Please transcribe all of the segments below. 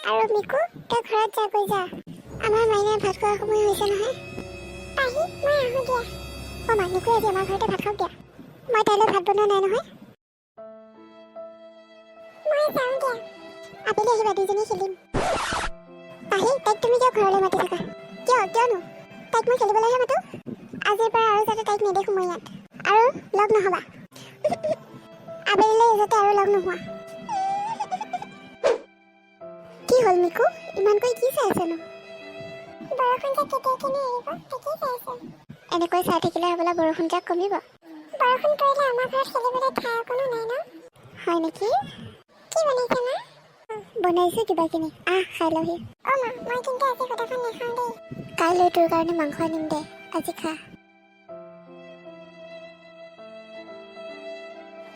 আৰু মিকু, তই ঘৰত যাগৈ যা। আমাৰ মাইনাৰ ভাত খোৱাৰ সময় হৈছে নহয়। পাহি, মই আহোঁ দিয়া। অ' মা, নিকু আজি আমাৰ ঘৰতে ভাত খাওক দিয়া। মই তাইলৈ ভাত বনোৱা নাই নহয়। মই যাওঁ দিয়া। আবেলি আহিবা, দুইজনী খেলিম। পাহি, তাইক তুমি কিয় ঘৰলৈ মাতি থাকা? কিয়, কিয়নো? তাইক মই খেলিবলৈহে মাতো। আজিৰ পৰা আৰু যাতে তাইক নেদেখোঁ মই ইয়াত। আৰু লগ নহ'বা। আবেলিলৈ যাতে আৰু লগ নোহোৱা। কি হ'ল মিকু, ইমানকৈ কি চাই আছনো? বৰষুণ জাক কেতিয়াকেনো এৰিব, তাকেই চাই আছো। এনেকৈ চাই থাকিলে হ'বলা বৰষুণ জাক কমিব। বৰষুণ পৰিলে আমাৰ ঘৰত খেলিবলৈ ঠাই অকণো নাই ন? হয় নেকি? কি বনাইছে মা? বনাইছো কিবা কিনি, আহ খাই লহি। অ মা, মই কিন্তু আজি সুদা ভাত নাখাওঁ দেই। কাইলৈ তোৰ কাৰণে মাংস আনিম দে, আজি খা।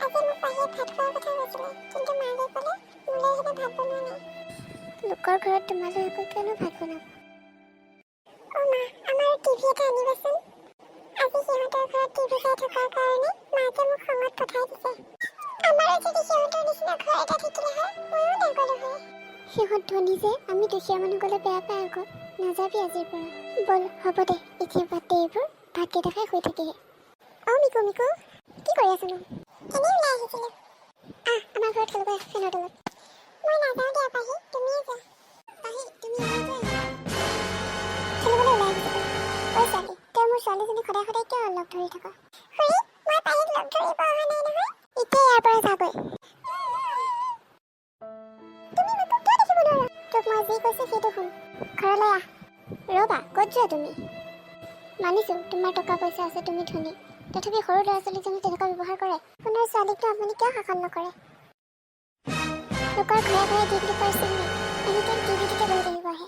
আজি মোক পাহিয়ে ভাত খোৱাৰ কথা কৈছিলে, কিন্তু মাকে ক'লে মোলৈ হেনো ভাত বনোৱা নাই। লোকৰ ঘৰত তোমালৈ আকৌ কিয়নো ভাত বনাব? অ মা, আমাৰো টিভি এটা আনিবাচোন। আজি সিহঁতৰ ঘৰত টিভি চাই থকাৰ কাৰণে মাকে মোক খঙত পঠাই দিছে। আমাৰো যদি সিহঁতৰ নিচিনা ঘৰ এটা থাকিলে হয়, ময়ো নগ'লো হয়। সিহঁত ধনী যে, আমি দুখীয়া মানুহ গ'লে বেয়া পায় আকৌ। নাযাবি আজিৰ পৰা। ব'ল, হ'ব দে, এতিয়া বাদ দে এইবোৰ। ভাতকেইটা খাই শুই থাকিহি। অ মিকু, মিকু, কি কৰি আছনো? এনেই ওলাই আহিছিলোঁ। আহ, আমাৰ ঘৰত খেলোগৈ ফেনৰ তলত। মই নাযাওঁ দিয়া পাহি, তুমিয়ে যোৱা। পাহি, তুমি ইয়ালৈকে আহা। খেলিবলৈ ওলাই আহিছিলোঁ। ঐ ছোৱালী, তই মোৰ ছোৱালীজনীক সদায় সদায় কিয় লগ ধৰি থাক? খুৰী, মই পাহিক লগ ধৰিব অহা নাই নহয়। এতিয়া ইয়াৰ পৰা যাগৈ। তুমি মোকো কিয় দেখিব নোৱাৰা? তোক মই যি কৈছোঁ সেইটো শুন। ঘৰলৈ আহ। ৰ'বা, ক'ত যোৱা তুমি? মানিছোঁ তোমাৰ টকা পইচা আছে, তুমি ধনী। তথাপি সৰু ল'ৰা ছোৱালীজনী তেনেকুৱা ব্যৱহাৰ কৰে? আপোনাৰ ছোৱালীকনো আপুনি কিয় শাসন নকৰে? লোকৰ ঘৰে ঘৰে দিন দুপৰ চিন নাই, এনি টাইম টিভিটোতে বহি থাকিব আহে।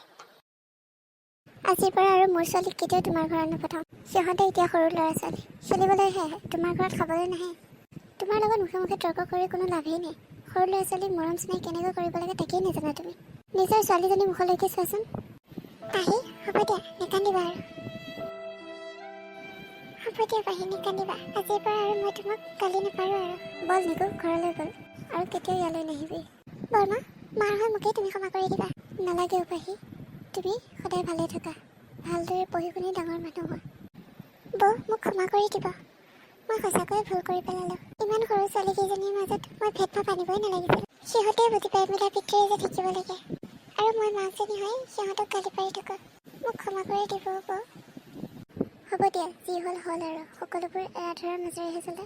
আজিৰ পৰা আৰু মোৰ ছোৱালীক কেতিয়াও তোমাৰ ঘৰত নপঠাওঁ। সিহঁতে এতিয়া সৰু ল'ৰা ছোৱালী, খেলিবলৈহে আহে, তোমাৰ ঘৰত খাবলৈ নাহে। তোমাৰ লগত মুখে মুখে তৰ্ক কৰি কোনো লাভেই নাই। সৰু ল'ৰা ছোৱালীক মৰম চেনেহ কেনেকৈ কৰিব লাগে, তাকেই নাজানা তুমি। নিজৰ ছোৱালীজনীৰ মুখলৈকে চোৱাচোন। পাহি, হ'ব দিয়া, নেকান্দিবা আৰু। হ'ব দিয়া পাহি, নেকান্দিবা। আজিৰ পৰা আৰু মই তোমাক গালি নাপাৰোঁ আৰু। ব'ল নিকু, ঘৰলৈ ব'ল। আৰু কেতিয়াও ইয়ালৈ নাহিবি। বৰমা, মাৰ হৈ মোকেই তুমি ক্ষমা কৰি দিবা। নালাগে অ' পাহি, তুমি সদায় ভালে থাকা, ভালদৰে পঢ়ি শুনি ডাঙৰ মানুহ হোৱা। বৌ, মোক ক্ষমা কৰি দিব। মই সঁচাকৈয়ে ভুল কৰি পেলালোঁ। ইমান সৰু ছোৱালীকেইজনীৰ মাজত মই ভেদভাৱ আনিবই নালাগিছিল। সিহঁতে বুজি পায় মিলা প্ৰীতিৰে যে থাকিব লাগে, আৰু মই মাকজনী হৈ সিহঁতক গালি পাৰি থাকোঁ। মোক ক্ষমা কৰি দিব বৌ। হ'ব দিয়া, যি হ'ল হ'ল আৰু। সকলোবোৰ এৰা ধৰাৰ মাজেৰেহে চলে।